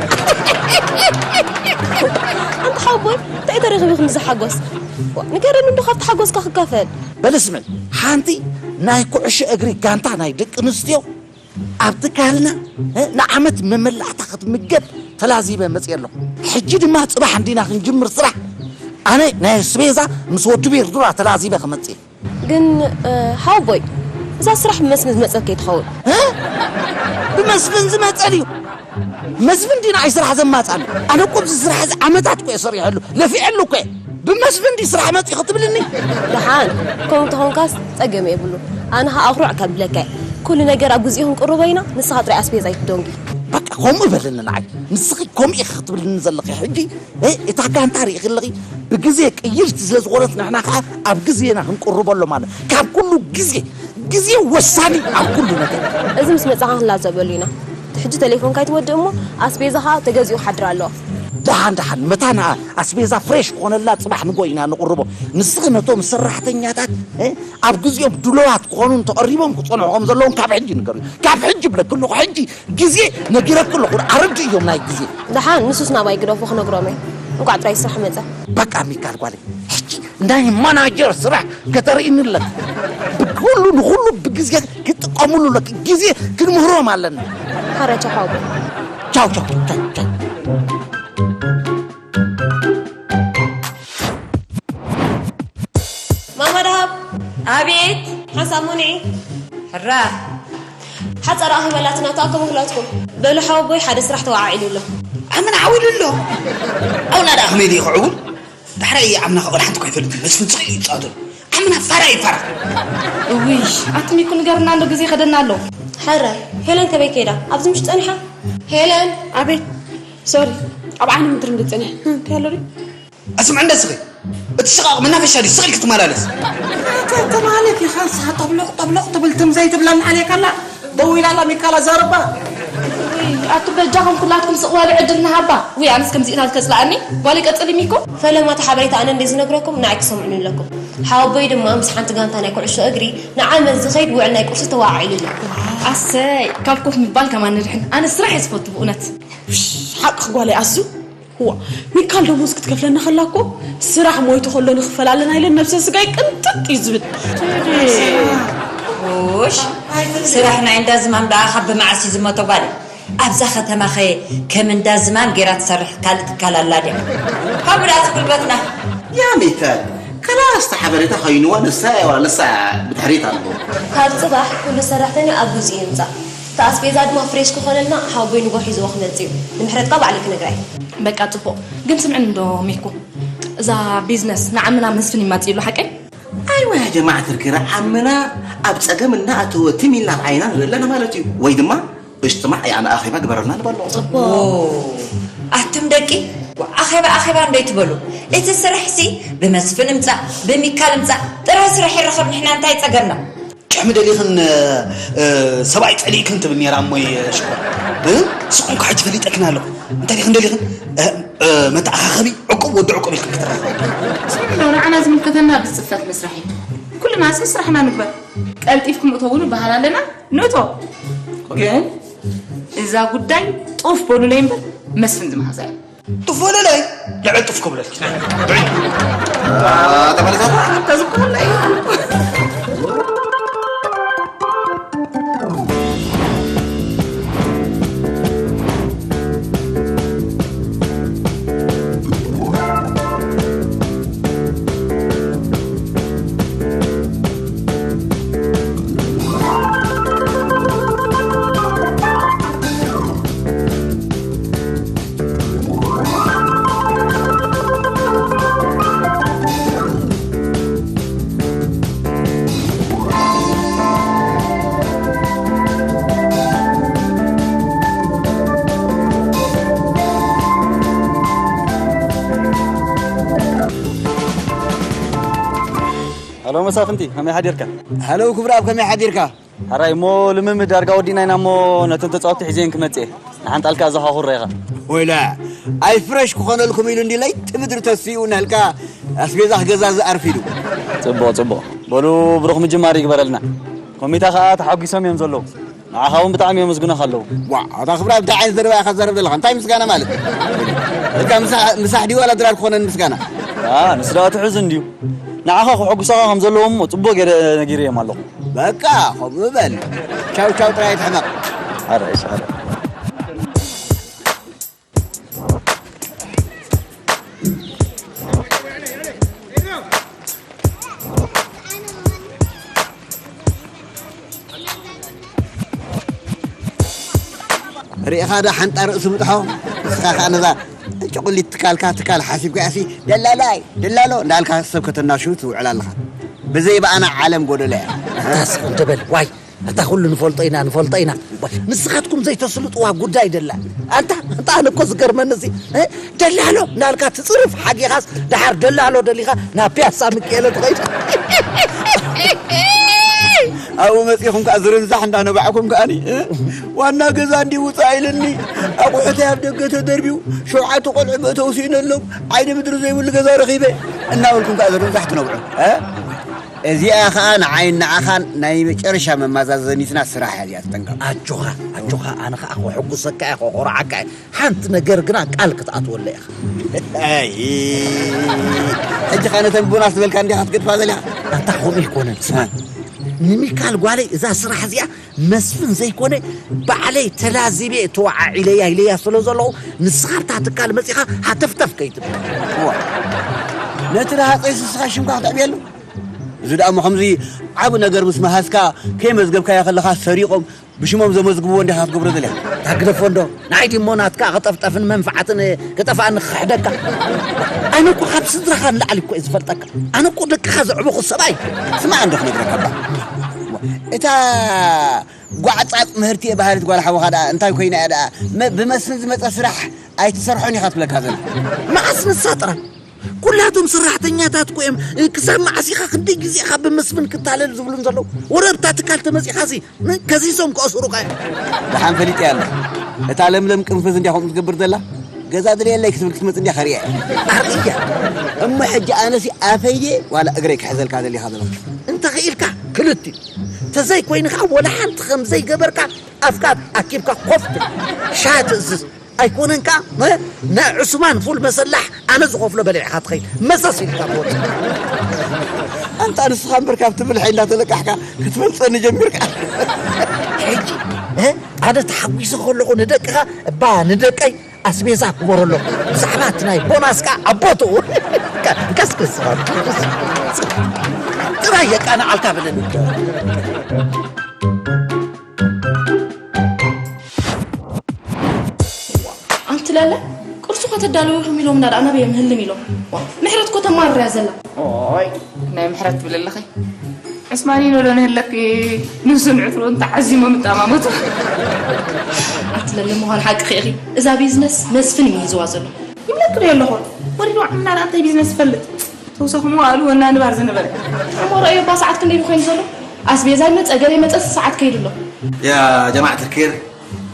ኣንታ ሓወቦይ እንታይ ተረኺቡ ከምዚ ሓጎስ? ንገረኒ እንዶ ካብቲ ሓጎስካ ክካፈል። በል ስምዒ፣ ሓንቲ ናይ ኩዕሾ እግሪ ጋንታ ናይ ደቂ ኣንስትዮ ኣብ ትካልና ንዓመት መመላእታ ክትምገብ ተላዚበ መፅየ ኣለኹ። ሕጂ ድማ ፅባሕ እንዲና ክንጅምር ስራሕ። ኣነ ናይ ኣስቤዛ ምስ ወዲ ቤርዱራ ተላዚበ ክመፅእ እየ። ግን ሓወቦይ እዛ ስራሕ ብመስፍን ዝመፀት ከይትኸውን። ብመስፍን ዝመፀ ድዩ? መስፍን ድዩ ንዓይ ስራሕ ዘማፅኣኒ? ኣነ እኮ ኣብዚ ስራሕ እዚ ዓመታት እኮ እየ ሰሪሐሉ ለፊዐሉ እኮ እየ። ብመስፍን ድዩ ስራሕ መፂኡ ክትብልኒ? ደሓን ከምኡ እንተኾንካስ ፀገም የብሉ። ኣነ ኸዓ ኣኹርዕ ከብለካ እየ። ኩሉ ነገር ኣብ ግዚኡ ክንቅርቦ ኢና። ንስኻ ጥራይ ኣስቤዛ ኣይትደንጉ። በቃ ከምኡ በልኒ ንዓይ። ንስኺ ከምኡ ኢኺ ክትብልኒ ዘለኺ። ሕጂ፣ እ፣ እታ ጋንታ ርኢኺ ኣለኺ፣ ብግዜ ቅይርቲ ስለ ዝኾነት ንሕና ኸዓ ኣብ ግዜና ክንቅርበሎም ኣለና። ካብ ኩሉ ግዜ፣ ግዜ ወሳኒ ኣብ ኩሉ ነገር። እዚ ምስ መጻኻ ክንላዘበሉ ኢና። እቲ ሕጂ ተሌፎንካ ኣይትወድእ እሞ ኣስቤዛኻ ተገዚኡ ክሓድር ኣለዎ። ደሓን፣ ደሓን፣ መታን ኣስቤዛ ፍሬሽ ክኾነላ ጽባሕ ንጎ ኢና ንቕርቦ። ንስኺ ነቶም ሰራሕተኛታት፣ እ፣ ኣብ ግዜኦም ድሉዋት ክኾኑን ተቐሪቦም ክጸንሑ ከም ዘለዎም ካብ ሕጂ ንገሩ። ካብ ሕጂ ብለኪ ኣለኹ፣ ሕጂ ግዜ ነጊረኪ ኣለኹ። ኣረድእዮም ናይ ግዜ። ደሓን ንሱስ ናባይ ግደፎ ክነግሮም እየ። እንቋዕ ጥራይ ስራሕ መጸ። በቃ ሚካል ጓለይ፣ ሕጂ ናይ ማናጀር ስራሕ ከተርእይኒ ኣለኪ። ብኩሉ ንኹሉ ብግዜ ክጥቀሙሉ ኣለኪ። ግዜ ክንምህሮም ኣለና። ሓራቻ ሓወቦ። ቻው፣ ቻው፣ ቻው፣ ቻው። ማማ ደሃብ። ኣቤት። ሓንሳብ ሙኒዒ። ሕራ። ሓፃር ኣኺበላትና ተኣከቡ ክላትኩም። በሉ ሓወቦይ ሓደ ስራሕ ተዋዓዒሉ ኣሎ። ኣመና ዓዊሉ ኣሎ። ኣውና ደኣ ከመይ ድዩ ክዕውል? ዳሕራይ ዓምና ከ ወላ ሓንቲ እኳ ኣይፈልጥን። መስፍን ስቕ ኢሉ ይጻወተሉ። ዓምና ፋራ እዩ ፋራ። እውይ፣ ኣቲ ሚኩ ንገርና እንዶ ግዜ ይኸደና ኣሎ። ሕራይ፣ ሄለን ከመይ ከይዳ? ኣብዚ ምሽ ጸኒሓ? ሄለን! ኣቤት። ሶሪ፣ ኣብ ዓይኒ ምድሪ እንድጸኒሕ። እንታይ ኣሎ ድዩ? ኣስምዕ እንደ ስኺ፣ እቲ ሽቓቕ መናፈሻ ድዩ ስቕ ኢልኪ ትመላለስ? ኣታ ተማለክ ኢኻ ንስኻ ጠብሎቕ ጠብሎቕ ትብል ትም ዘይትብላ ንዓልየካ ኣላ። ደው ኢላ ኣላ ሚካላ ዛረባ። ውይ፣ ኣቱ በጃኹም ኩላትኩም ስቕ በሉ ዕድል ንሃባ። ውይ፣ ኣነስ ከምዚእታት ከጽልኣኒ። ጓለይ ቀጽሊ ሚኮ። ፈለማ እቲ ሓበሬታ ኣነ እንደ ዝነግረኩም ንዓይ ክሰምዑኒ ኣለኩም። ሓወቦይ ድማ ምስ ሓንቲ ጋንታ ናይ ኩዕሾ እግሪ ንዓመት ዝኸይድ ውዕል ናይ ቁርሲ ተዋዓዒሉ ኣሎ። ኣሰይ፣ ካብ ኮፍ ምባል ከማን ንድሕን። ኣነ ስራሕ እየ ዝፈቱ ብእውነት። ሓቅኺ ጓለይ ኣሱ። እዋ፣ ሚካል ደሞዝ ክትከፍለና ከላ እኮ ስራሕ ሞይቱ ከሎ ንኽፈል ኣለና ኢለን ነብሰ ስጋይ ቅንጥጥ እዩ ዝብል። ውሽ፣ ስራሕ ናይ እንዳ ዝማም ደኣ ካብ ብመዓስ እዩ ዝሞተ ጓለይ? ኣብዛ ከተማኸ ከም እንዳ ዝማም ጌራ ትሰርሕ ካልእ ትካል ኣላ ድያ? ሃቡ ደኣ እቲ ጉልበትና። ያ ሚካል፣ ከላስ እቲ ሓበሬታ ኮይንዋ ንሳ እያ ዋላ ንሳ ብድሕሪት ኣሎ። ካብ ጽባሕ ኩሉ ሰራሕተኛ ኣብ ግዜኡ ይምጻእ። እቲ ኣስቤዛ ድማ ፍሬሽ ክኾነልና ሓወቦይ ንጎ ሒዝዎ ክመጽእ እዩ። ንምሕረትካ ባዕለይ ክነግራ እየ። በቃ ጽቡቕ። ግን ስምዕኒ እንዶ ሚኩ፣ እዛ ቢዝነስ ንዓምና መስፍን ይማጽእሉ ሓቀይ? ኣይዋ ያ ጀማዓ ትርክረ ዓምና ኣብ ጸገም እናኣተወ ትም ኢልና ኣብ ዓይና ንርኢ ኣለና ማለት እዩ። ወይ ድማ እሽጥማዕ ያዕኒ ኣኼባ ግበረልና ንበሎ። ጽቡቕ። ኦ፣ ኣቱም ደቂ፣ ኣኼባ ኣኼባ እንዶ ይትበሉ። እቲ ስራሕሲ ብመስፍን እምጻእ፣ ብሚካል እምጻእ፣ ጥራይ ስራሕ ይረኸብ፣ ንሕና እንታይ ጸገምና? ጭሕሚ ደሊኽን፣ እ፣ ሰብኣይ ጸሊእክን ትብል ነይራ እሞይ ሽኮር። እ? ስቕ እንኳ ሕጂ ፈሊጠክን ኣለኹ። እንታይ ዲኽን ደሊኽን? እ፣ እ፣ መተኣኻኸቢ ዕቁብ ወዲ ዕቁብ ኢልክን ክትረኸባ። ስምዒ ዶ ንዓና ዝምልከተና ብጽፈት መስርሕ እዩ። ኩልና እስኪ ስራሕና ንግበር። ቀልጢፍኩም እተውሉ ባህል ኣለና፣ ንእቶ። ግን እዛ ጉዳይ ጡፍ በሉለይ እምበር መስፍን ዝመሃዛ እዩ። ጡፍ በሉለይ፣ ልዕል ጡፍ ክብለልኪ። ተመልከቱ። ተዝኮነ እዩ። ሃሎ መሳፍንቲ፣ ከመይ ሓዲርካ? ሃሎ ክብራብ፣ ከመይ ሓዲርካ? ሓራይ እሞ ልምምድ ዳርጋ ወዲእና ኢና እሞ ነቶም ተጻወትቲ ሒዘን ክመጽእ እየ። ንሓንጣልካ ዘኻኹረ ኢኻ። ወይላ፣ ኣይ ፍረሽ ክኾነልኩም ኢሉ እንዲ ለይቲ ምድሪ ተስኡ እናልካ ኣስቤዛ ክገዛዝእ ኣርፊዱ። ጽቡቕ፣ ጽቡቕ። በሉ ብሩኽ ምጅማር ይግበረልና። ኮሚታ ከኣ ተሓጒሶም እዮም ዘለዉ። ንዓኻ እውን ብጣዕሚ የመስግኖኻ ኣለዉ። ዋ፣ ኣታ ክብራ እንታይ ዓይነት ዘረባ ኢኻ ትዛረብ ዘለኻ? እንታይ ምስጋና ማለት? እካ ምሳሕ፣ ምሳሕ ድዩ ዋላ ድራር ክኾነን ምስጋና? ኣ፣ ንሱ ደኣ ትሕዝ እንድዩ። ንዓኻ ክሕጉሶኻ ከም ዘለዎም እሞ ጽቡቕ ገይረ ነጊረዮም ኣለኹ። በቃ፣ ከምኡ በል። ቻው ቻው ጥራይ ኣይትሕመቕ። ኣረ፣ እሺ፣ ኣረ። ርኢኻ ዶ ሓንጣ ርእሱ ምጥሖ? ንስኻ ከኣ ነዛ ጭቁሊት ትካልካ ትካል ሓሲብካ ያሲ ደላላይ፣ ደላሎ እንዳልካ ሰብ ከተናሹ ትውዕል ኣለኻ። ብዘይ ብኣና ዓለም ጎደሎ እያ። ኣታ ስቕ እንተ በል፣ ዋይ። ኣታ ኩሉ ንፈልጦ ኢና ንፈልጦ ኢና። ንስኻትኩም ዘይተስልጥዋ ጉዳይ ደላ። ኣንታ ኣንታ ኣነ እኮ ዝገርመኒ እዚ ደላሎ እናልካ ትፅርፍ ሓጊኻስ ደሓር ደላሎ ደሊኻ ናብ ፒያሳ ምክኤለ ትኸይድ። ኣብኡ መፂኹም ከዓ ዝርንዛሕ እንዳነባዕኩም ከዓኒ ዋና ገዛ እንዲ ውፃእ ኢልኒ ኣቑሑተይ ኣብ ደገ ተደርቢዩ ሸውዓተ ቆልዑ መእተው ስኢነሎም ዓይኒ ምድሪ ዘይብሉ ገዛ ረኺበ እናበልኩም ከዓ ዝርንዛሕ ትነብዑ። እዚኣ ኸዓ ንዓይን ንዓኻን ናይ መጨረሻ መማዛዘኒትና ስራሕ እያ እዚኣ ተጠንቀቕ። ኣጆኻ ኣጆኻ ኣነ ኸዓ ከሕጉሰካ እየ ከኾርዓካ እየ ሓንቲ ነገር ግና ቃል ክትኣትወለ ኢኻ። ኣይ ሕጂ ኸዓ ነተን ቦናስ ዝበልካ እንዲኻ ክትገድፋ ዘሊኻ። ኣታ ከምኡ ኣይኮነን ስማ። ንሚካል ጓለይ እዛ ስራሕ እዚኣ መስፍን ዘይኮነ ባዕለይ ተላዚበ ተወዓዒለያ ኢለያ ስለ ዘለኹ ንስኻ ኣብታ ትካል መፂኻ ሃተፍተፍ ከይትብል። ነቲ ረሃፀይ ስስኻ ሽምካ ክተዕብየሉ እዚ ደኣ እሞ ከምዚ ዓብ ነገር ምስ መሃዝካ ከይመዝገብካዮ ከለኻ ሰሪቖም ብሽሞም ዘመዝግብዎ እንዲኻ ክትገብሮ ዘለ። ታግደፎ እንዶ ንዓይ ድሞ ናትካ ክጠፍጠፍን መንፍዓትን ክጠፍኣኒ ክኽሕደካ። ኣነ እኮ ካብ ስድራኻ ንላዕሊ እኮ እየ ዝፈልጠካ። ኣነ እኮ ደቅኻ ዘዕበኹ ሰብኣይ። ስማዕ እንዶ ክነግረካ እባ እታ ጓዕጻጽ ምህርቲ እየ ባህሪት ጓል ሓወኻ ደኣ እንታይ ኮይና እያ ደኣ ብመስፍን ዝመጸ ስራሕ ኣይትሰርሖን ኢኻ ትብለካ ዘላ። መዓስ ንሳ ጥራይ ኩላቶም ሰራሕተኛታት እኮ እዮም ክሳብ መዓስ ኢኻ ክንደይ ግዜ ኢኻ ብመስፍን ክታለል ዝብሉን ዘለዉ ወረ ኣብታ ትካል ተመፂኻሲ ከዚሶም ከእስሩኻ እዮም። ደሓን ፈሊጠያ ኣለኹ እታ ለምለም ቅንፍዝ እንድያ ከምኡ ትገብር ዘላ ገዛ ድልየለይ ክትብል ክትመፅ እንድያ ከርእያ እያ። ኣርእያ እሞ ሕጂ ኣነሲ ኣፈየ ዋላ እግረይ ክሕዘልካ ደሊኻ ዘለኹ እንተኽኢልካ ክልቲኡ ተዘይኮይኑ ከዓ ወላ ሓንቲ ከም ዘይገበርካ ኣፍካ ኣኪብካ ኮፍ ትብል ሻሂ ትእዝዝ ኣይኮነን ከኣ ናይ ዑስማን ፉል መሰላሕ ኣነ ዝኸፍሎ በሊዕኻ ትኸይድ መሰስ ኢልካ ትወጽእ። ኣንታ ንስኻ እምበር ካብቲ ብልሒ እንዳተለቃሕካ ክትፈልጸኒ ጀሚርካ። ሕጂ ኣነ ተሓጒሰ ከለኹ ንደቅኻ እባ ንደቀይ ኣስቤዛ ክበረሎም ብዛዕባ እቲ ናይ ቦናስ ከኣ ኣብ ቦትኡ ከስክስ ጥራይ የቃንዓልካ በለኒ። ኣንቲ ለለ ቅርሱ ከተዳልዊ ኢኹም ኢሎምና ደኣ ናበይ እዮም ህልም ኢሎም። ምሕረት እኮ ተማርር እያ ዘላ። ኦይ ናይ ምሕረት ትብል ኣለኺ። ዕስማኒኖ ዶ ንህለኪ ንሱን ዕትሩን ተዓዚሞም ይጠማመቱ። ኣንቲ ለለ ምዃን ሓቅኺ ኢኺ። እዛ ቢዝነስ መስፍን እዩ ሂዝዋ ዘሎ። ይብለኪ ዶ ኣለኹ። ወሪዱ ዓምና ደኣ እንታይ ቢዝነስ ይፈልጥ። ተውሳኹም ዋእሉ ወናንባር ዝነበረ። እሞ ረእዮ እባ ሰዓት ክንደይ ኮይኑ ዘሎ? ኣስቤዛ ይመጸ ገለ ይመጸ ሰዓት ከይዱ ኣሎ። ያ ጀማዓት ልኬር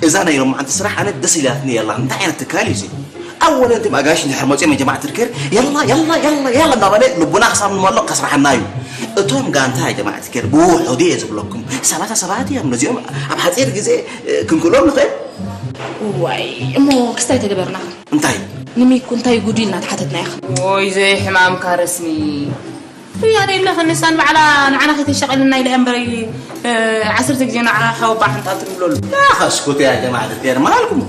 እዛ ናይ ሎማዓንቲ ስራሕ ኣነ ደስ ኢላትኒ የላ እንታይ ዓይነት ትካል እዩ እዚ ኣወለ እንቲም ኣጋይሽ እንድሕር መፅኦም ጀማዓት ልኬር የላ የላ የላ የላ እንዳበለ ልቡና ክሳብ ንመሎ ከስርሓና እዩ እቶም ጋንታ ጀማዓት ልኬር ብውሑዱ እየ ዝብለኩም ሰላሳ ሰባት እዮም ነዚኦም ኣብ ሓፂር ግዜ ክንክእሎም ንኽእል ዋይ እሞ ክስታይ ተገበርና እንታይ ንሚኩ እንታይ ጉዱ ኢልና ተሓተትና ኢኻ። ዎይ ዘይሕማምካ ረስኒ ርያ ደይብለኽን ንሳን ባዕላ ንዓና ከይተሻቐልና ኢላ እያ እምበረይ ዓሰርተ ግዜ ንዓ ሓወባ ሓንጣል ትብለሉ። لا خسكت يا جماعة الخير مالكم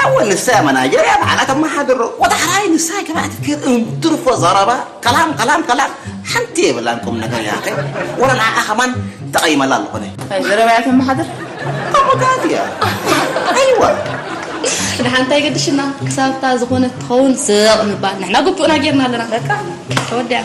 أول نساء مناجر يا بعلا تما حاضر وتحراي نساء جماعة الخير انترفوا زربا كلام كلام كلام ሓንቲ የብላን ቁም ነገር ያኸ ወላ ንዓኣ ከማን ተቐይመላ ኣለኾነ ዘረባያት መሓድር ኣቦታት እያ ኣይዋ ንሓንታ ይገድሽና ክሳብታ ዝኾነት ትኸውን ስቕ ምባል ንሕና ግቡእና ጌርና ኣለና በቃ ተወዲያ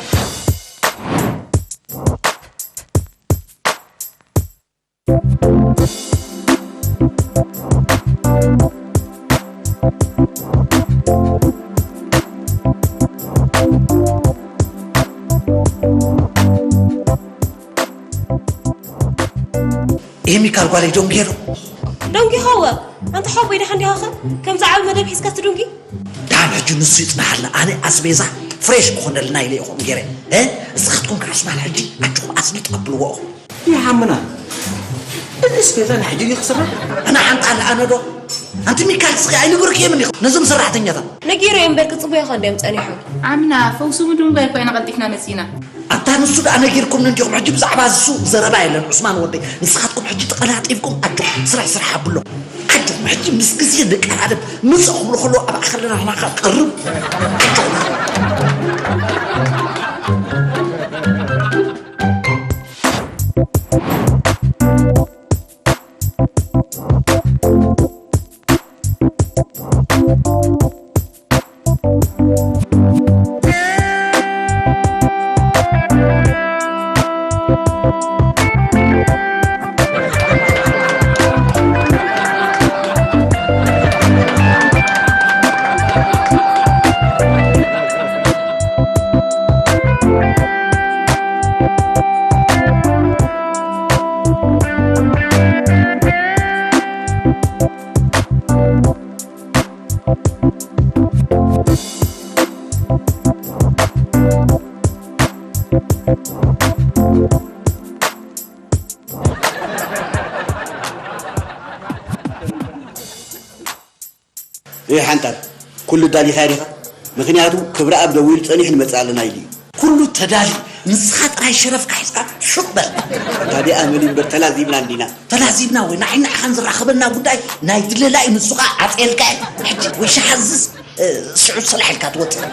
ኤሚካል ጓለይ ዶንጌ ዶ? ዶንጊ ኸወ ኣንተ ሓቦይ ደሓን ዲኻ ኸ ከምዚ ዓቢ መደብ ሒዝካ ትዱንጊ? ዳን ሕጂ ንሱ ይጽናሓልና ኣነ ኣስቤዛ ፍሬሽ ክኾነልና ኢለ ኢኹም ገይረ እ እስኻትኩም ከዓ ስማል ሕጂ ኣጆኹም ኣስሊጥ ኣብልዎ ኢኹም። ይሓምና እዚ ኣስቤዛ ንሕጂ ድዩ ክስራሕ? ኣነ ሓንጣ ኣለ ኣነ ዶ ኣንቲ ሚካል ስኺ ኣይንገርክ የምን ኢኹም ነዞም ሰራሕተኛታት ነጊረ እዮም በር ክጽበዮ ከ እንድዮም ጸኒሖም። ዓምና ፈውሲ ምድንጓይ እኮ ኢና ቀልጢፍና መጺና። ኣታ ንሱ ደኣ ነጊርኩምኒ እንዲኹም ሕጂ ብዛዕባ እሱ ዘረባ የለን ዑስማን ወደይ ንስኻትኩም ሕጂ ተቐላጢፍኩም ኣጆኹም ስራሕ ስራሕ ኣብሎ ኣጆኹም ሕጂ ምስ ግዜ ንቀራረብ ምጽእ ክብሉ ከለዉ ኣብኣ ከለና ናኻ ቀርብ ኣጆኹም እይ ሓንታት፣ ኩሉ ዳሊኻ ዲኻ? ምኽንያቱ ክብረኣብ ደዊሉ ጸኒሑ ንመጽእ ኣለና ኢሉ እዩ። ኩሉ ተዳልዩ፣ ንስኻ ጥራይ ሸረፍካ ሒዝካ ሹቕ በል። ታዲኣ መን እምበር ተላዚብና እንዲና? ተላዚብና ወይ ንዓይ ንዓኻን ዝራኸበና ጉዳይ ናይ ድለላ እዩ፣ ንሱ ኸኣ ዓጽየልካ እዩ። ሕጂ ወይ ሸሓዝስ፣ እ፣ ስዑድ ሰላሕ ኢልካ ትወጽእ።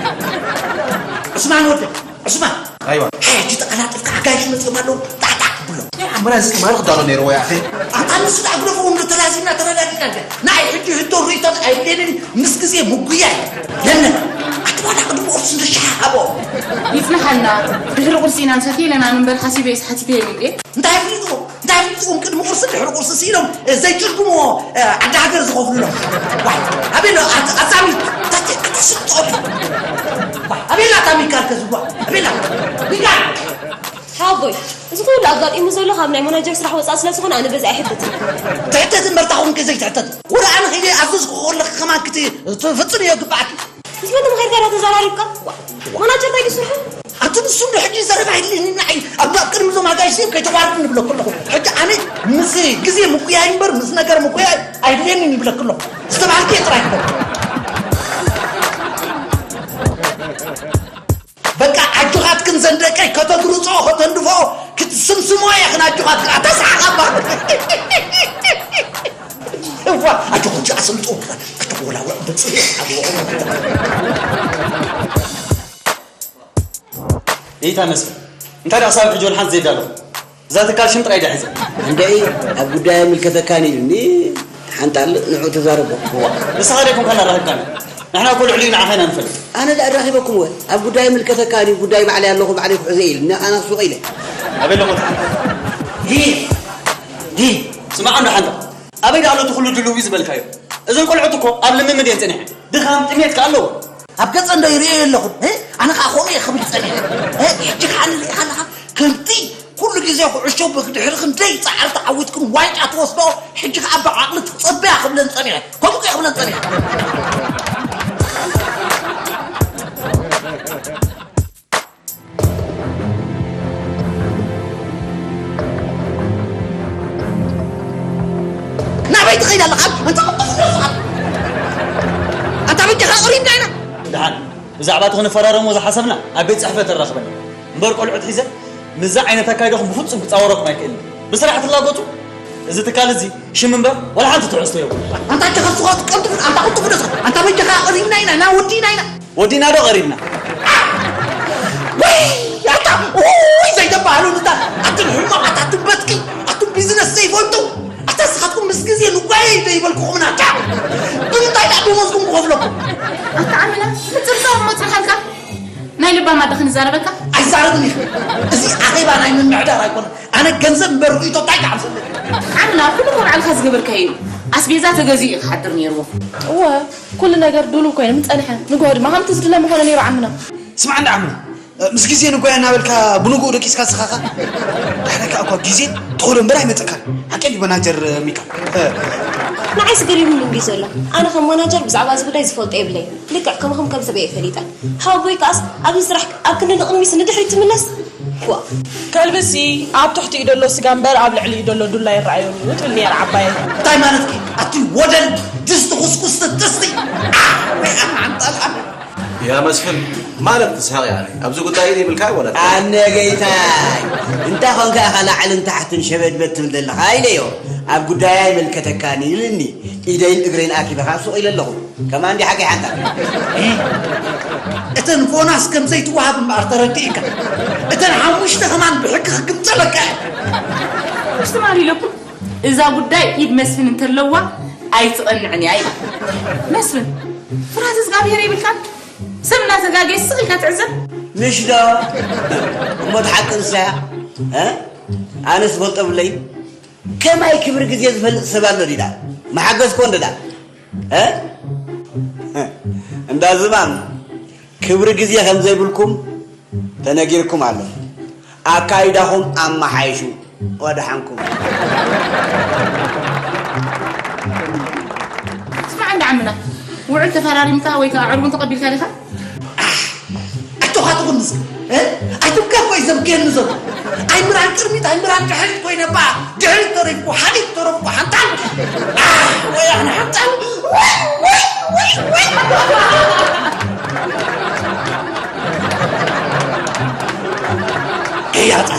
ዑስማን ወደ፣ ዑስማን። ኣይዋ። ሕጂ ተቐላጢፍካ ኣጋይሽ መጺኦም ኣለዉ፣ ጣዕጣዕ ብሎም። ኣምራ እዚ ማርኽ ዳሎ ነይሩ ወይ ኣኸ? ኣታ ንሱ ደኣ ግደፎ፣ እንዶ ተላዚብና ተረዳዲእና እንደ። ናይ ሕጂ ሕቶ ርእይቶን ኣይደልን፣ ምስ ግዜ ምጉያይ። ለምን? ኣቲ ዋላ ቅድሚ ቁርሲ ንሻ ሃቦ። ይጽናሓልና። ድሕሪ ቁርሲ ኢና ንሰትየ ኢለና እምበር ሓሲበ ኢስ ሓቲተ ኢለ እንዴ። እንታይ ኣፍሊጥዎ? እንታይ ኣፍሊጥዎም? ቅድሚ ቁርሲ ድሕሪ ቁርሲ ስኢሎም፣ እ፣ ዘይትርጉምዎ፣ እ፣ ዓዲ ሃገር ዝኸፍሉሎም። ዋይ፣ ኣቤሎ፣ ኣት-፣ ኣዛሚ፣ ታቲ፣ ኣታ ስልጦ። ዋይ፣ ኣቤላ ታሚካል ከዝዋ፣ ኣቤላ፣ ሚካል። ሓወቦይ፣ እዚ ኩሉ ኣጋጢሙ ዘሎ ካብ ናይ ማናጀር ስራሕ ወጻኢ ስለ ዝኾነ ኣነ በዚ ኣይሕተትን። ትሕተት እምበር፣ እታ ኾንኪ ዘይትሕተት። ወላ ኣነ ኸይደ ኣዘዝኩ ከለኺ ከማን ክት-፣ ክትፍጽምዮ ይግብኣኪ። ምስ መን ተማኺርካ ዶ ተዘራሪብካ? ዋ፣ ማናጀር እንታይ ድዩ ስርሑ? ኣቲ ንሱ እንዶ ሕጂ ዘረባ የድልየኒ ንዓይ። ኣብ ቅድሚ እዞም ኣጋይሽ እዚኦም ከይተዋርድኒ ንብለኩ ኣለኹ። ሕጂ ኣነ ምስ ግዜ ምጉያይ እምበር ምስ ነገር ምጉያይ ኣይድልየንን ይብለኩ ኣለኹ። ዝተባህልክዮ ጥራይ ግበር። በቃ ኣጆኻትክን ዘን ደቀይ ከተግርጾ ከተንድፎ ክትስምስሞ እየ ክን ኣጆኻትክን ኣታ ሰሓቓ እባ። እዋ ኣጆኹም ጂ ኣሰልጥዎ ክላ ኣጆኹም ወላ ወላ ብጽሑ ኣጆኹም። እይታ መስፍን እንታይ ደኣ ክሳብ ሕጂ ወላ ሓንቲ ዘይዳለኹ እዛ ትካል ሽም ጥራይ ድያ ሒዘ። እንደይ ኣብ ጉዳይ ኣይምልከተካን ኢሉኒ። ሓንጣል ንዑ ተዛረቦ። እዋ ንስኻ ደኩም ከና ራኺብካና ንሕና እኮ ልዕሊ ንዓኻ ኢና ንፈልጥ። ኣነ ደኣ ራኺበኩም ወ ኣብ ጉዳይ ኣይምልከተካን እዩ ጉዳይ ባዕለይ ኣለኹ ባዕለይ ክሕዞ ኢሉኒ ኣነ ሱቕ ኢለ። ኣበይ ኣለኹ? ዲ ዲ ስማዕ እንዶ ሓንጣል ኣበይ ደኣ ኣሎ እቲ ኩሉ ድልው እዩ ዝበልካዮ? እዘን ቆልዑት እኮ ኣብ ልምምድ እየን ጸኒሐን። ድኻም ጥሜት ከኣ ኣለዎ። ኣብ ገጸን ዶ ይርእዮ ኣለኹም? እ? ኣነ ከኣ ከምኡ እየ ክብል ጸኒሐ። እ? ሕጂ ከኣ ንርኢ ከለኻ ከምቲ ኩሉ ግዜ ኩዕሾ ብድሕሪ ክንደይ ጻዕሪ ተዓዊትክን ዋንጫ ትወስዶ፣ ሕጂ ከኣ ብዓቕሊ ትጸበያ ክብለን ጸኒሐ። ከምኡ እየ ክብለን ጸኒሐ። ናበይ ትኸይድ ኣለኻ? ኣንታ ቅልጡፍ ንደስኻ። ኣንታ በጃኻ ቅሪብና ኢና። ደሓን፣ ብዛዕባ እቲ ክንፈራረሞ ዝሓሰብና ኣብ ቤት ጽሕፈት ተራኽበና። እምበር ቆልዑት ሒዘ ምስዚ ዓይነት ኣካይዳኹም ብፍጹም ክጻወረኩም ኣይክእልን። ብስራሕ ትላገጹ። እዚ ትካል እዚ ሽም እምበር ዋላ ሓንቲ ትሕዝቶ የብሉን። ኣንታ በጃኻ ስኻ ቅልጡፍ፣ ኣንታ ቅልጡፍ ንደስኻ። ኣንታ በጃኻ ቅሪብና ኢና፣ ና ወዲና ኢና። ወዲና ዶ ቀሪብና? ወይ ኣታ፣ ኡይ፣ ዘይተባህሉ ንታ፣ ኣቱም ሕማቓት፣ ኣቱም በትኪ፣ ኣቱም ቢዝነስ ዘይፈልጡ፣ ኣታ ንስኻትኩም ምስ ግዜ ንጓየ ዶ ይበልኩኹም ናታ? ብምንታይ ደኣ ደሞዝኩም ክኸፍለኩም? ኣታ ኣመና፣ ምጽርጻር እሞ ጽንሓልካ? ናይ ልባም ኣደ ክንዛረበካ? ኣይዛረብን ኢኺ። እዚ ኣኼባ ናይ ምምሕዳር ኣይኮነን። ኣነ ገንዘብ እምበር ርእይቶ እንታይ ክዓብሰለይ? ዓምና፣ ኩሉ እኮ ባዕልኻ ዝገበርካዮ እዩ። ኣስቤዛ ተገዚኡ እዩ ክሓድር ነይርዎ። እወ፣ ኩሉ ነገር ድሉው ኮይኑ ምጸንሐ። ንግሆ ድማ ከምቲ ዝድለ ምኾነ ነይሩ ዓምና። ስማዕ እንዳ ዓምና፣ ምስ ግዜ ንጎያ እናበልካ ብንግኡ ደቂስካ ስኻኻ። ዳሕራካ እኳ ግዜ ተኸዶ እምበር ኣይመጸካን። ሓቀይ ድዩ መናጀር ሚካ? ንዓይስ ገሪሙኒ እንድዩ ዘሎ። ኣነ ከም ማናጀር ብዛዕባ እዚ ጉዳይ ዝፈልጦ የብለይን። ልክዕ ከማኹም ከም ሰበይ እየ ፈሊጠ። ሓወቦይ ከኣስ ኣብዚ ስራሕ ኣብ ክንዲ ንቕድሚትስ ንድሕሪት ትምለስ? ዋ። ከልብሲ ኣብ ትሕቲኡ ደሎ ስጋ እምበር ኣብ ልዕሊኡ ደሎ ዱላ ይረኣየሉ ትብል ነይራ ዓባየይ። እንታይ ማለትኪ? ኣቲ ወደል ድስቲ ኩስኩስቲ ጥስቲ። ኣንጣልኣን። ያ መስፍን ማለት ትስሕቕ እያ። ኣብዚ ጉዳይ ኢለ ይብልካ ወላ ኣነ ገይታይ እንታይ ኾንካ ኢኻ ላዕልን ታሕትን ሸበድበድ ትብል ዘለኻ ኢለዮ። ኣብ ጉዳይ ኣይምልከተካን ኢልኒ። ኢደይን እግረይን ኣኪበኻ ሱቕ ኢለ ኣለኹ። ከማን ድዩ ሓቀይ ሓንታ? እተን ቦናስ ከም ዘይትወሃብ እምበኣር ተረዲእካ። እተን ሓሙሽተ ከማን ብሕጊ ክግምጠለካ እየ። ምሽ ትማል ኢለኩም እዛ ጉዳይ ኢድ መስፍን እንተለዋ ኣይትቐንዕን እያ ኢለ። መስፍን ፍርሃት እግዚኣብሄር የብልካን? ሰብ እናተጋገየ ስቕ ኢልካ ትዕዘብ? ምሽ ዶ? እሞ እቲ ሓቂ ንሳ እያ። እ? ኣነስ ፈልጦ ብለይ። ከማይ ክብሪ ግዜ ዝፈልጥ ሰብ ኣሎ ዲዳ? መሓገዝኮ እንዶ ዳ? እ? እንዳ ዝባን ክብሪ ግዜ ከም ዘይብልኩም ተነጊርኩም ኣሎ። ኣካይዳኹም ኣመሓይሹ። ወደሓንኩም። ስማዕ እንዳ ዓምና፣ ውዕል ተፈራሪምካ ወይ ከኣ ዕርቡን ተቐቢልካ ዲኻ? ኣቲ ጆኻ ትኹን ንስኻ ኣይትብካ እኮ እዩ ዘብክየኒ ዘሎ። ኣይምራን ቅድሚት ኣይምራን ድሕሪት ኮይነ እባ ድሕሪት ተረፍኩ ሓሊት ተረፍኩ ሓንጣል። ወይ ኣነ ሓንጣል። ወይ ወይ ወይ ወይ። ገያጣ።